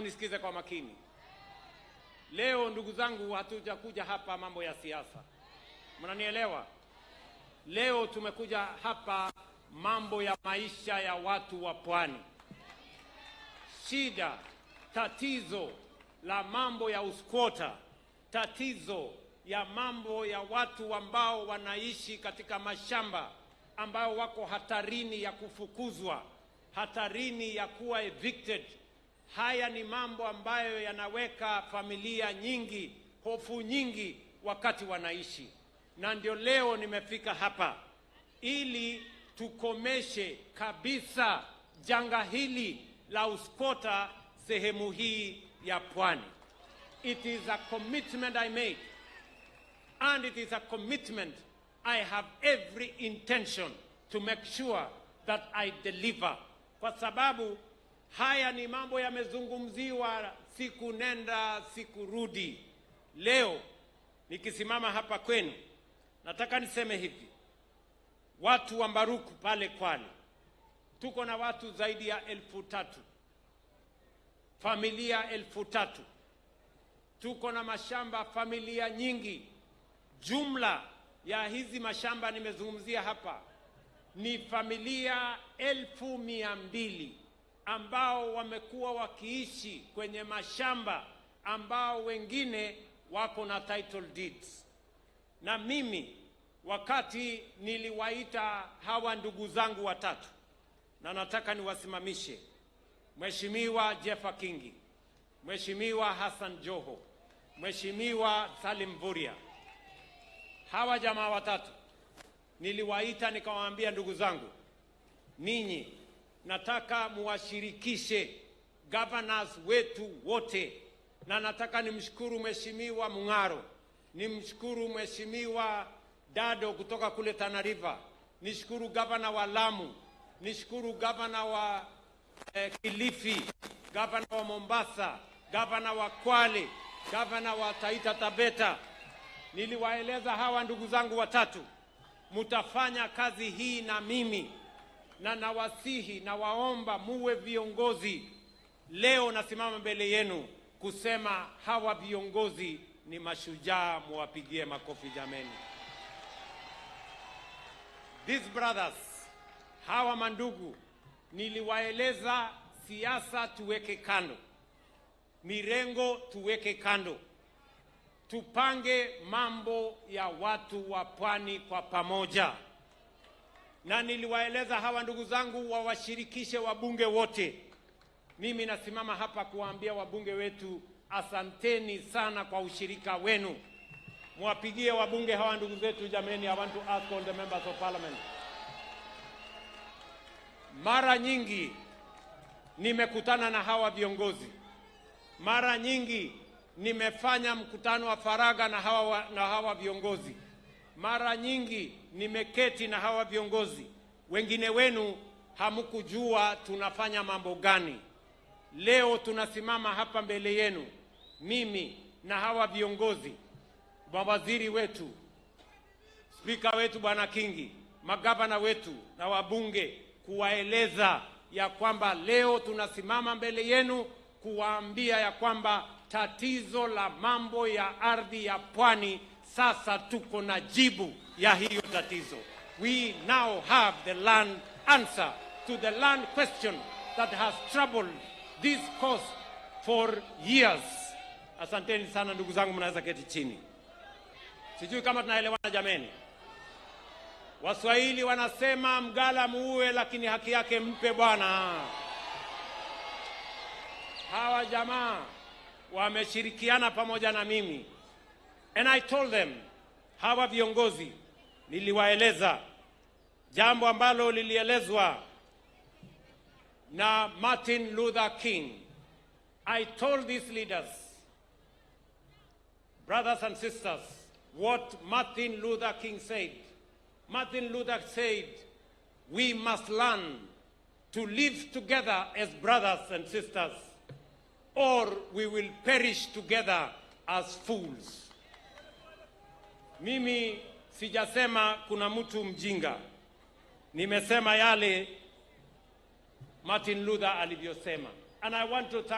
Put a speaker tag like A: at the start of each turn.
A: Nisikize kwa makini. Leo ndugu zangu, hatujakuja hapa mambo ya siasa, mnanielewa? Leo tumekuja hapa mambo ya maisha ya watu wa pwani. Shida, tatizo la mambo ya usquatter, tatizo ya mambo ya watu ambao wanaishi katika mashamba ambao wako hatarini ya kufukuzwa, hatarini ya kuwa evicted. Haya ni mambo ambayo yanaweka familia nyingi hofu nyingi wakati wanaishi, na ndio leo nimefika hapa ili tukomeshe kabisa janga hili la usquatter sehemu hii ya pwani. It is a commitment I made and it is a commitment I have every intention to make sure that I deliver, kwa sababu haya ni mambo yamezungumziwa siku nenda siku rudi. Leo nikisimama hapa kwenu, nataka niseme hivi, watu wa Mbaruku pale Kwale tuko na watu zaidi ya 3,000, familia 3,000. Tuko na mashamba familia nyingi. Jumla ya hizi mashamba nimezungumzia hapa ni familia 200,000 ambao wamekuwa wakiishi kwenye mashamba ambao wengine wako na title deeds. Na mimi wakati niliwaita hawa ndugu zangu watatu, na nataka niwasimamishe, Mheshimiwa Jeffa Kingi, Mheshimiwa Hassan Joho, Mheshimiwa Salim Mvurya, hawa jamaa watatu niliwaita nikawaambia, ndugu zangu, ninyi nataka muwashirikishe governors wetu wote, na nataka nimshukuru Mheshimiwa Mung'aro, nimshukuru Mheshimiwa Dado kutoka kule Tana River, nishukuru gavana wa Lamu, nishukuru gavana wa Kilifi, gavana wa Mombasa, gavana wa Kwale, gavana wa Taita Taveta. Niliwaeleza hawa ndugu zangu watatu, mutafanya kazi hii na mimi, na nawasihi na waomba muwe viongozi. Leo nasimama mbele yenu kusema hawa viongozi ni mashujaa, muwapigie makofi jameni. These brothers, hawa mandugu, niliwaeleza siasa tuweke kando, mirengo tuweke kando, tupange mambo ya watu wa pwani kwa pamoja. Na niliwaeleza hawa ndugu zangu wawashirikishe wabunge wote. Mimi nasimama hapa kuwaambia wabunge wetu, asanteni sana kwa ushirika wenu. Mwapigie wabunge hawa ndugu zetu jameni. I want to ask all the members of parliament. Mara nyingi nimekutana na hawa viongozi, mara nyingi nimefanya mkutano wa faragha na hawa viongozi, mara nyingi nimeketi na hawa viongozi. Wengine wenu hamkujua tunafanya mambo gani. Leo tunasimama hapa mbele yenu, mimi na hawa viongozi, mawaziri wetu, spika wetu Bwana Kingi, magavana wetu na wabunge, kuwaeleza ya kwamba leo tunasimama mbele yenu kuwaambia ya kwamba tatizo la mambo ya ardhi ya pwani sasa tuko na jibu ya hiyo tatizo. We now have the land answer to the land question that has troubled this coast for years. Asanteni sana ndugu zangu, mnaweza keti chini. Sijui kama tunaelewana jameni. Waswahili wanasema mgala muue, lakini haki yake mpe bwana. Hawa jamaa wameshirikiana pamoja na mimi, and I told them, hawa viongozi niliwaeleza jambo ambalo lilielezwa na Martin Luther King. I told these leaders, brothers and sisters, what Martin Luther King said. Martin Luther said, "We must learn to live together as brothers and sisters, or we will perish together as fools." Mimi sijasema kuna mtu mjinga, nimesema yale Martin Luther alivyosema. And I want to thank